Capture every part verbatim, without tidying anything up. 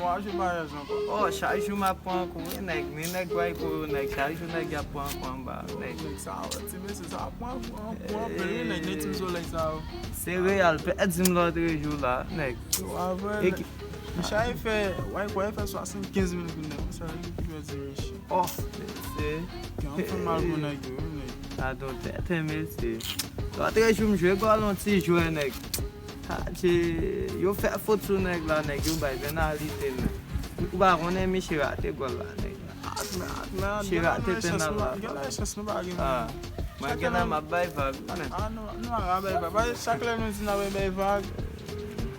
W ap jwe payaj ankò. Oh, chak jou m ap pran kou, wi, nèg. Ni nèg Wayco yo, nèg. Chak jou nèg y ap pran kou anba, nèg. Nèg sa yo, ti mesye sa yo pran kou, pran anpil, wi, nèg. Nèg Team Solèy sa yo. Se Real, pèdi m lòt jou la, nèg. Yo, avè, nèg. Michel fè, Wayco fè swasannkenz mil goud, nèg. Sa li ki pèdi Michel. Oh, se Ki anfen mal pou nèg yo, wi, nèg. Gadon tèt, mesye. Lòt jou m jwe gòl yon ti jwè, nèg. Sa di, yo fè fot sou nèg la, nèg, yo bay penalite, men. Ou pa konnen, misye rate gòl la, nèg. Misye rate penal la. Gen la chans nou pa gen. Ah, mwen gen la m ap bay vag, konnen. Ah, nou, nou pa ka bay vag. Paske chak lè nou di n ap bay vag,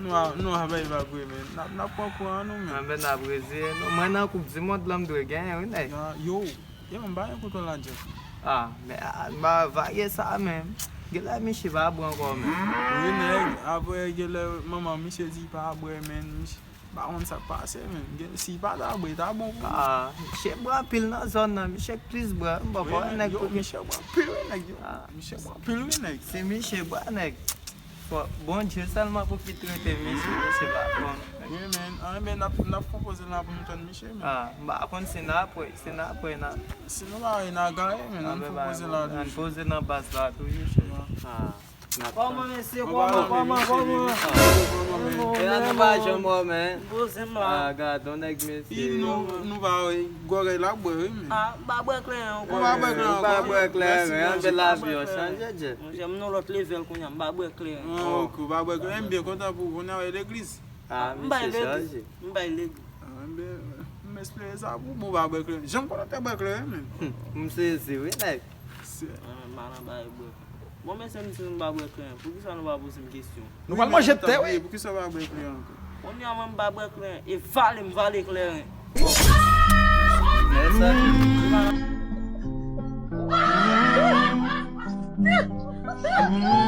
nou a, nou a bay vag, wi, men. N ap, n ap pran kou an nou, men. Anben, n ap reziye nou. Mwen nan Koup di Mond la, m dwe genyen, wi, nèg. Yo, yo, m pa gen kouto la, Jeff. Ah, men, ah, m pa vage sa, men. Gen lè misye pa bwè ankò, men. Wi, nèg, apre, gen lè manman misye di pa bwè, men, misye. Pa konn sa k pase, men. Gen, si pa ta bwè, ta bon pou li. Ah, misye bwè anpil nan zòn nan. Misye k plis bwè. M pa wè nèg yo, misye bwè anpil, wi, nèg yo. Ah. Misye bwè anpil, wi, nèg. Se misye bwè, nèg. Fò Bondye sèlman pou ki trete misye, misye pa konn. Wi, men. Ah, men n ap, n ap pwopoze l la pou nou tann misye, men. Ah, m pa konn si n ap wè, si n ap wè, n a. Si nou pa wè, n a gaye, men. N ap pwopoze l la toujou. N poze nan baz la toujou, chè. Ah. Kòman, mesye? Kòman, kòman, kòman? E a nou pa janm wè, men. Poze m la. Ah, gadon nèg, mesye. Nou, nou pa wè, gòrèy la bwè, wi, men. Ah, m pa bwè kleren ankò. Ou pa bwè kleren ankò? M pa bwè kleren, men. Anben lavi an chanje, Jeff. Monchè, m nan lòt level kounye a, m pa bwè kleren ankò. Ah, ok, ou pa bwè kleren, m byen kontan pou ou, kounye a w al legliz. Ah, misye chanje. M bay legliz. Ah, m bay legliz. Ah, m espere sa pou ou, ou pa bwè kleren. Janm konnen w te bwè kleren, men. M sezi, wi, nèg. Se. Mwen menm, m pa nan bagay bwè. Bon, mesye, m di nou pa bwè kleren. Poukisa nou pa poze m kesyon? Nou pral manje tè, wi. Poukisa w pa bwè kleren ankò? Kounye a, mwen, m pa bwè kleren. E vale, m vale kleren. Men sa.